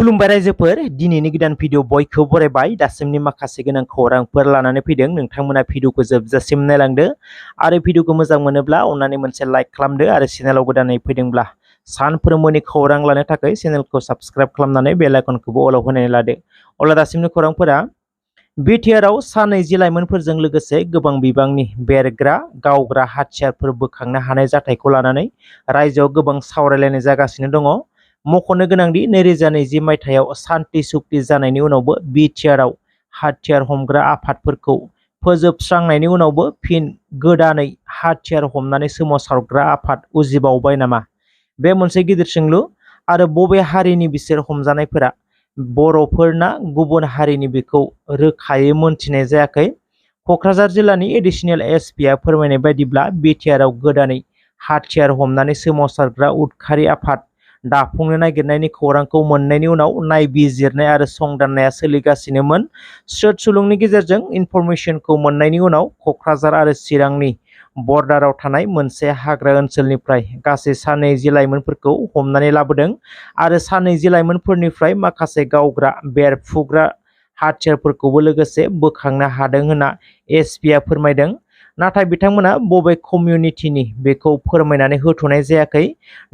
खुलुमबाय रायजोफोर दिनैनि गोदान भिडिअ बयखौ बरायबाय दासिमनि माखासे गोनां खौरांफोर लानानै फैदों नोंथांमोना भिडिअखौ जोबजासिम नायलांदो आरो भिडिअखौ मोजां मोनोब्ला अन्नानै मोनसे लाइक खालामदो आरो चेनेलाव गोदानै फैदोंब्ला सानफ्रोमबोनि खौरां लानो थाखाय चेनेलखौ साबस्क्राइब खालामनानै बेल आइकनखौबो अलाव होनानै लादो अब्ला दासिमनि खौरांफोरा बिटिआरआव सा 20 लाइमोनफोरजों लोगोसे गोबां बिबांनि बेरग्रा गावग्रा हाथियारफोर बोखांनो हानाय जाथायखौ लानानै रायजोआव गोबां सावरायलायनाय जागासिनो दङ। मख'नो गोनांदि 2020 मायथाइयाव सान्ति सुक्ति जानायनि उनावबो बिटिआरआव हाथियार हमग्रा आफादफोरखौ फोजोबस्रांनायनि उनावबो फिन गोदानै हाथियार हमनानै सोमावसारग्रा आफाद उजिबावबाय नामा? बे मोनसे गिदिर सोंलु आरो बबे हारिनि बिसोर हमजानायफोरा बर'फोरना गुबुन हारिनि बेखौ रोखायै मोनथिनाय जायाखै। क'क्राझार जिल्लानि एडिशनेल एसपिआ फोरमायनाय बायदिब्ला बिटिआरआव गोदानै हाथियार हमनानै सोमावसारग्रा उदखारि आफाद दाफुंनो नागिरनायनि खौरांखौ मोननायनि उनाव नायबिजिरनाय आरो संदाननाया सोलिगासिनोमोन। स्रोद सुलुंनि गेजेरजों इनफरमेशनखौ मोननायनि उनाव क'क्राझार आरो चिरांनि बर्डाराव थानाय मोनसे हाग्रा ओनसोलनिफ्राय गासै सा 20 लाइमोनफोरखौ हमनानै लाबोदों आरो सा 20 लाइमोनफोरनिफ्राय माखासे गावग्रा बेरफ्रुग्रा हाथियारफोरखौबो लोगोसे बोखांनो हादों होनना एसपिआ फोरमायदों। नाथाय बिथांमोना बबे कमिउनिटिनि बेखौ फोरमायनानै होथ'नाय जायाखै।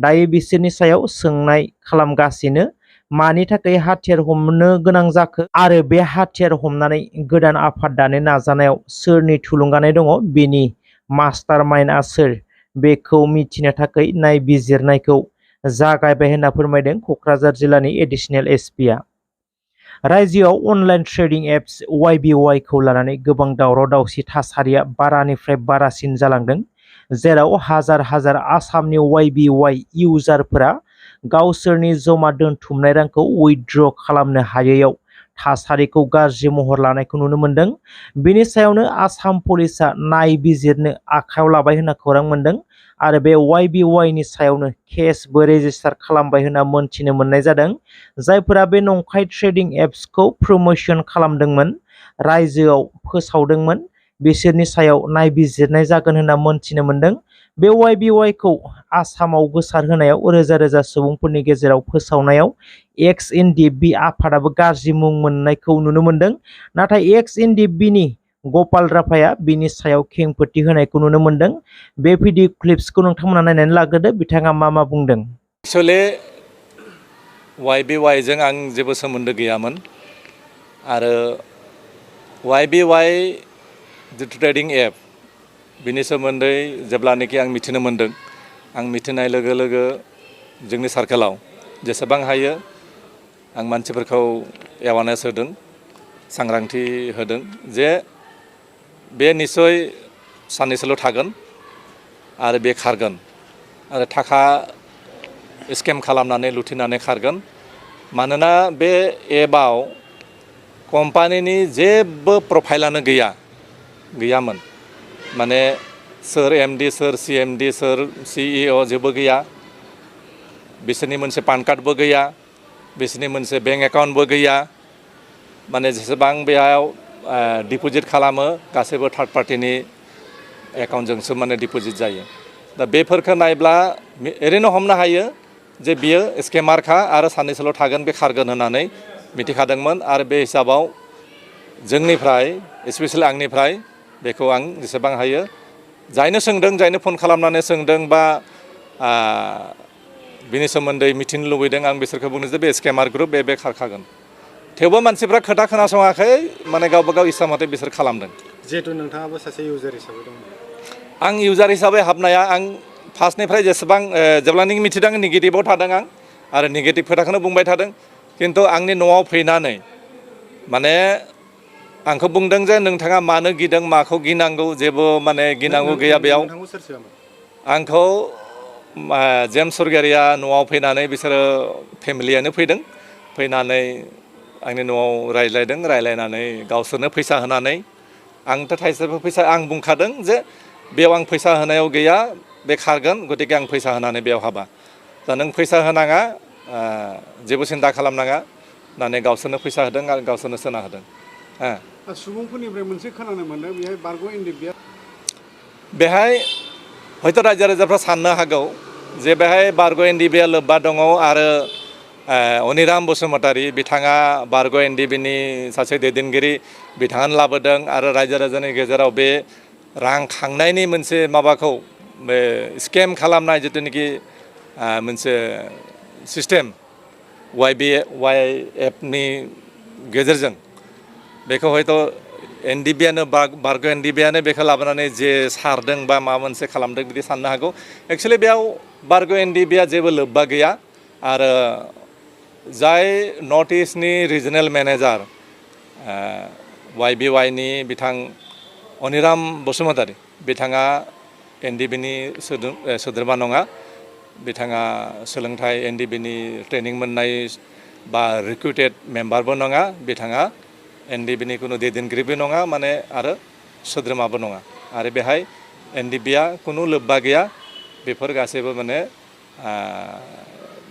दायो बिसोरनि सायाव सोंनाय खालामगासिनो मानि थाखाय हाथियार हमनो गोनां जाखो आरो बे हाथियार हमनानै गोदान आफाद दानो नाजानायाव सोरनि थुलुंगानाय दङ बेनि मास्टारमाइन्डआ सोर बेखौ मिथिनो थाखाय नायबिजिरनायखौ जागायबाय होनना फोरमायदों क'क्राझार जिल्लानि एडिशनेल एसपिआ। रायजोआव अनलाइन ट्रेडिं एप्स YBY खौ लानानै गोबां दावराव दावसि थासारिया बारानिफ्राय बारासिन जालांदों जेराव हाजार हाजार आसामनि YBY इउजारफोरा गावसोरनि जमा दोनथुमनाय रांखौ उइथड्र खालामनो हायैयाव थासारिखौ गाज्रि महर लानायखौ नुनो मोनदों। बेनि सायावनो आसाम पुलिसआ नायबिजिरनो आखायाव लाबाय होनना खौरां मोनदों आरो बे YBY नि सायावनो केसबो रेजिस्टार खालामबाय होनना मोनथिनो मोननाय जादों। जायफोरा बे नंखाय ट्रेडिं एप्सखौ प्रमोशन खालामदोंमोन रायजोआव फोसावदोंमोन बिसोरनि सायाव नायबिजिरनाय जागोन होनना मोनथिनो मोनदों। बे YBY खौ आसामाव गोसारहोनायाव रोजा रोजा सुबुंफोरनि गेजेराव फोसावनायाव XNDB आफादाबो गाज्रि मुं मोननायखौ नुनो मोनदों। नाथाय XNDB नि गपाल राभाया बिनि सायाव खेंफोरथि होनायखौ नुनो मोनदों। बे भिडिअ क्लिप्सखौ नोंथांमोना नायनानै लाग्रोदो बिथाङा मा बुंदों। एक्चुअली YBY जों आं जेबो सोमोन्दो गैयामोन आरो YBY जिथु ट्रेडिं एप बिनि सोमोन्दै जेब्लानोखि आं मिथिनो मोनदों आं मिथिनाय लोगो लोगो जोंनि सार्केलाव जेसेबां हायो आं मानसिफोरखौ एवारनेस होदों सांग्रांथि होदों जे बे निस्सय साननैसोल' थागोन आरो बे खारगोन आरो थाखा स्केम खालामनानै लुथिनानै खारगोन। मानोना बे एपआव कम्पानिनि जेबो प्रफाइलानो गैयामोन माने सोर MD सोर CMD सोर CEO जेबो गैया बिसोरनि मोनसे पान कार्डबो गैया बिसोरनि मोनसे बेंक एकाउन्टबो गैया माने जेसेबां बेयाव डिप'जिट खालामो गासैबो थार्ड पार्टिनि एकाउन्टजोंसो माने डिप'जिट जायो। दा बेफोरखौ नायब्ला ओरैनो हमनो हायो जे बियो स्केमारखा आरो साननैसोल' थागोन बे खारगोन होननानै मिथिखादोंमोन आरो बे हिसाबाव जोंनिफ्राय स्पेसियेलि आंनिफ्राय बेखौ आं जेसेबां हायो जायनो सोंदों जायनो फन खालामनानै सोंदों बा बिनि सोमोन्दै मिथिनो लुबैदों आं बिसोरखौ बुंनो जे बे स्केमार ग्रुप बे खारखागोन। थेवबो मानसिफ्रा खोथा खोनासङाखै माने गावबा गाव इस्सा मथे बिसोर खालामदों। जिहेतु नोंथाङाबो सासे इउजार हिसाबै दङ। आं इउजार हिसाबै हाबनाया आं फार्स्टनिफ्राय जेसेबां जेब्लानोखि मिथिदों नेगेटिभाव थादों आं आरो नेगेटिभ खोथाखौनो बुंबाय थादों खिन्थु आंनि न'आव फैनानै माने आंखौ बुंदों जे नोंथाङा मानो गिदों माखौ गिनांगौ जेबो माने गिनांगौ गैया बेयाव। आंखौ जेम्स सरगियारिया न'आव फैनानै बिसोरो फेमिलियानो फैनानै आंनि न'आव रायज्लायनानै गावसोरनो फैसा होनानै आंथ' थाइसेबो फैसा आं बुंखादों जे बेयाव आं फैसा होनायाव गैया बे खारगोन गतिके आं फैसा होनानै बेयाव हाबा दा नों फैसा होनाङा जेबो सिन्था खालामनाङा होननानै गावसोरनो फैसा होदों आरो गावसोरनो सोना होदों। सुबुंफोरनिफ्राय मोनसे खोनानो मोनदों बेहाय बारग' इन्डिया बेहाय हयथ' रायजो राजाफ्रा साननो हागौ जे बेहाय बारग' NDB लोब्बा दङ आरो अनिराम बसुमतारी बिथाङा बारग' एनडिबिनि सासे दैदेनगिरि बिथाङानो लाबोदों आरो रायजो राजानि गेजेराव बे रां खांनायनि मोनसे माबाखौ बे स्केम खालामनाय जिथुनिखि मोनसे सिस्टेम YBFनि गेजेरजों बेखौ हयथ' एनडिबिआनो बारग' एनडिबिआनो बेखौ लाबोनानै जे सारदों बा माबा मोनसे खालामदों बिदि साननो हागौ। एक्सुवेलि बेयाव बारग' एनडिबिआ जेबो लोब्बा गैया आरो जाय नर्थ इस्टनि रिजनेल मेनेजार YBYनि बिथां अनिराम बसुमतारी बिथाङा एनडिबिनि सोद्रोमा नङा। बिथाङा सोलोंथाइ एनडिबिनि ट्रेनिं मोननाय बा रिक्रुटेड मेम्बारबो नङा। बिथाङा एनडिबिनि कुनु दैदेनगिरिबो नङा माने आरो सोद्रोमाबो नङा आरो बेहाय एनडिबिआ कुनु लोब्बा गैया। बेफोर गासैबो माने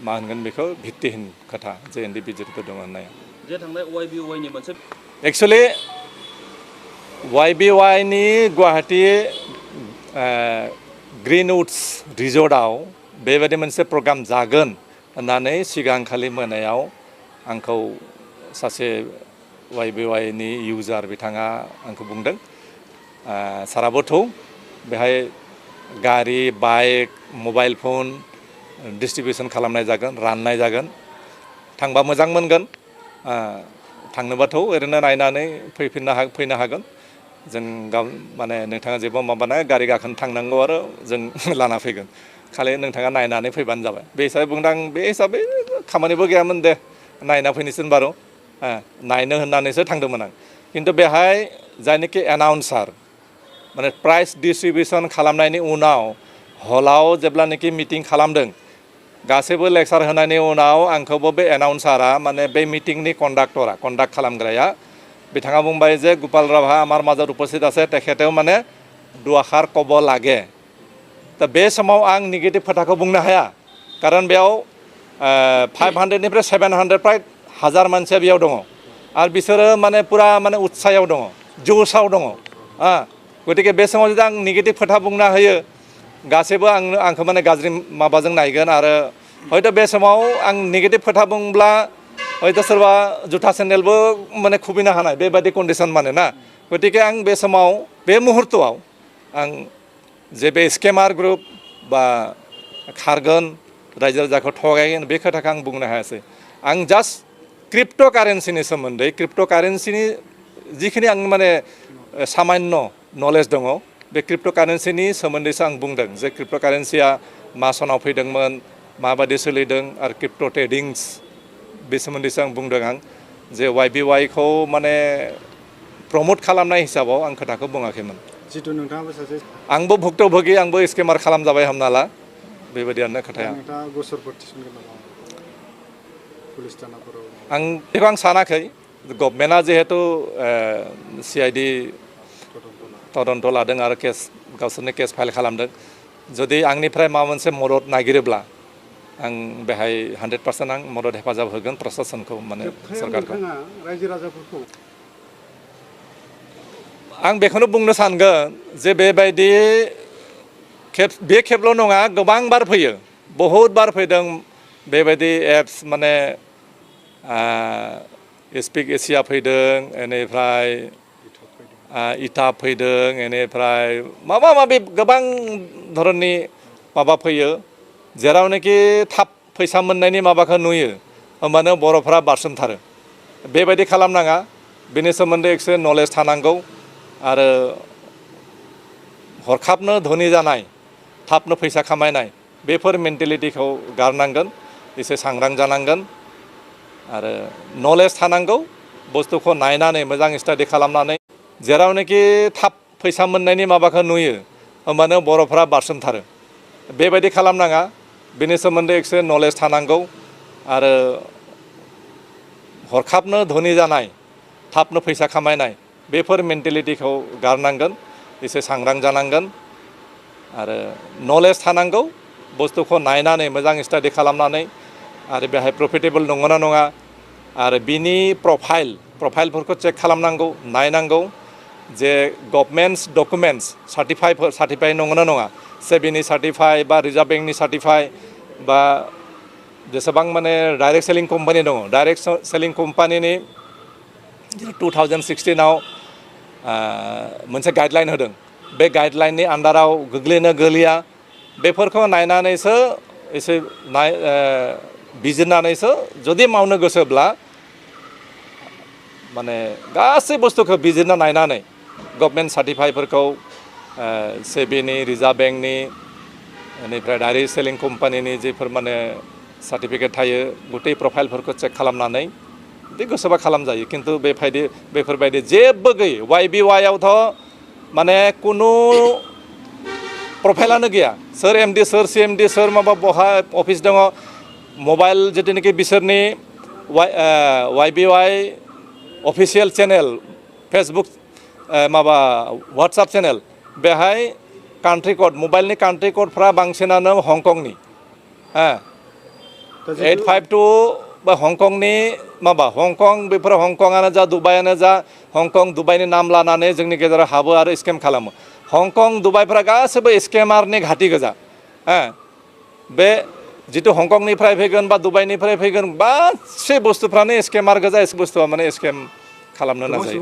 मा होनगोन बेखौ भित्तिहीन खोथा जे एनडिबि जिथु दङ होननाया। जे थांनाय YBYनि मोनसे एक्सुवेलि YBYनि गुवाहाटी ग्रीनवुड्स रिजर्टआव बेबायदि मोनसे प्रग्राम जागोन होननानै सिगांखालि मोनायाव आंखौ सासे YBYनि इउजार बिथाङा आंखौ बुंदों साराबो थौ बेहाय गारि बाइक मबाइल फन डिस्ट्रिबिउसन खालामनाय जागोन राननाय जागोन थांबा मोजां मोनगोन थांनोबाथ' ओरैनो नायनानै फैनो हागोन जों गाव माने नोंथाङा जेबो माबानाय गारि गाखोनो थांनांगौ आरो जों लाना फैगोन खालि नोंथाङा नायनानै फैबानो जाबाय बे हिसाबै बुंदों आं बे हिसाबै खामानिबो गैयामोन दे नायना फैनोसै बारु नायनो होननानैसो थांदोंमोन आं खिन्थु बेहाय जायनोखि एनाउन्सार माने प्राइज डिस्ट्रिबिउसन खालामनायनि उनाव हलाव जेब्लानोखि मिटिं खालामदों गासैबो लेक्सार होनायनि उनाव आंखौबो बे एनाउन्सारा माने बे मिटिंनि कन्डाक्ट खालामग्राया बिथाङा बुंबाय जे गोपाल राभा आमार माजार उपस्थित আছে তেখেতেও মানে दुआखार कब लागे दा बे समाव आं निगेटिभ खोथाखौ बुंनो हाया कारण बेयाव 500निफ्राय 700 प्राय 1000 मानसिया बेयाव दङ आरो बिसोरो माने पुरा माने उत्सायाव दङ जोसाव दङ गतिके बे समाव जुदि आं निगेटिभ खोथा बुंना होयो गासैबो आंखौ माने गाज्रि माबाजों नायगोन आरो हयथ' बे समाव आं निगेटिभ खोथा बुंब्ला हयथ' सोरबा जुथा सेन्देलबो माने खुबैनो हानाय बेबायदि कन्डिसन माने ना गतिके आं बे समाव बे मुहुर्तआव आं जे बे स्केमार ग्रुप बा खारगोन रायजो राजाखौ थगायगोन बे खोथाखौ आं बुंनो हायासै आं जास्ट क्रिप्ट' कारेन्सिनि सोमोन्दै क्रिप्ट' कारेन्सिनि जिखिनि आं माने सामान्य नलेज दङ बे क्रिप्ट' कारेन्सिनि सोमोन्दैसो आं बुंदों जे क्रिप्ट' कारेन्सिया मा सनाव फैदोंमोन माबायदि सोलिदों आरो क्रिप्ट' ट्रेडिंस बे सोमोन्दैसो आं बुंदों आं जे YBYखौ माने प्रमोट खालामनाय हिसाबाव आं खोथाखौ बुङाखैमोन जितु नोंथाङाबो सासे आंबो भुक्तभोगि आंबो स्केमार खालामजाबाय हमना ला बेबायदियानो खोथाया नोंथाङा गसरफोर थिसनगोन नामा पुलिस थानाफोराव आं बेखौ आं सानाखै गभर्नमेन्टआ जिहेतु CID तदन्त लादों आरो केस गावसोरनो केस फाइल खालामदों जुदि आंनिफ्राय माबा मोनसे मदद नागिरोब्ला आं बेहाय 100% आं मदद हेफाजाब होगोन प्रशासनखौ माने सरकारखौ रायजो राजाफोरखौ आं बेखौनो बुंनो सानगोन जे बेबायदि बे खेबल' नङा गोबां बार फैयो बहुद बार फैदों बेबायदि एप्स माने स्पिक एसिया फैदों बेनिफ्राय इटाब फैदों बेनिफ्राय माबा माबि गोबां धरननि माबा फैयो जेरावनोखि थाब फैसा मोननायनि माबाखौ नुयो होमबानो बर'फ्रा बारसोमथारो बेबायदि खालामनाङा बेनि सोमोन्दै एसे नलेज थानांगौ आरो हरखाबनो धोनि जानाय थाबनो फैसा खामायनाय बेफोर मेन्टेलिटिखौ गारनांगोन एसे सांग्रां जानांगोन आरो नलेज थानांगौ बुस्थुखौ नायनानै मोजां स्टाडि खालामनानै जेरावनोखि थाब फैसा मोननायनि माबाखौ नुयो होमबानो बर'फ्रा बारसोमथारो बेबायदि खालामनाङा बेनि सोमोन्दै एसे नलेज थानांगौ आरो हरखाबनो धोनि जानाय थाबनो फैसा खामायनाय बेफोर मेन्टेलिटिखौ गारनांगोन एसे सांग्रां जानांगोन आरो नलेज थानांगौ बुस्थुखौ नायनानै मोजां स्टाडि खालामनानै आरो बेहाय प्रफिटेबल नंगौना नङा आरो बिनि प्रफाइलफोरखौ चेक खालामनांगौ नायनांगौ जे गभर्नमेन्ट्स डकुमेन्ट्स सार्टिफाइ नंगौना नङा सेबिनि सार्टिफाइ बा रिजार्भ बेंकनि सार्टिफाइ बा जेसेबां माने डाइरेक्ट सेलिं कम्पानि दङ डाइरेक्ट सेलिं कम्पानिनि 2016आव मोनसे गाइडलाइन होदों बे गाइडलाइननि आन्डाराव गोग्लैनो गोलैया बेफोरखौ नायनानैसो एसे बिजिरनानैसो जुदि मावनो गोसोब्ला माने गासै बुस्थुखौ बिजिरना नायनानै गभर्नमेन्ट सार्टिफाइफोरखौ सेबिनि रिजार्भ बेंकनि बेनिफ्राय डाइरेक्ट सेलिं कम्पानिनि जेफोर माने सार्टिफिकेट थायो गुतै प्रफाइलफोरखौ चेक खालामनानै जुदि गोसोबा खालामजायो खिन्थु बेफोरबायदि जेबो गैयै YBY आवथ' माने कुनु प्रफाइलानो गैया सोर MD सोर CMD सोर माबा बहा अफिस दङ मबाइल जितुनिखि बिसोरनि YBY अफिसियेल चेनेल फेसबुक माबा WhatsApp चेनेल बेहाय कान्ट्रि कोड मबाइलनि कान्ट्रि कोडफ्रा बांसिनानो हंकंनि 852 बा हंकंनि माबा हंकं बेफोर हंकंआनो जा दुबाइआनो जा हंकं दुबाइनि नाम लानानै जोंनि गेजेराव हाबो आरो स्केम खालामो हंकं दुबाइफ्रा गासैबो स्केमारनि घाटि गोजा बे जितु हंकंनिफ्राय फैगोन बा दुबाइनिफ्राय फैगोन गासै बुस्थुफ्रानो स्केमार गोजा बुस्थुआ माने स्केम खालामनो नाजायो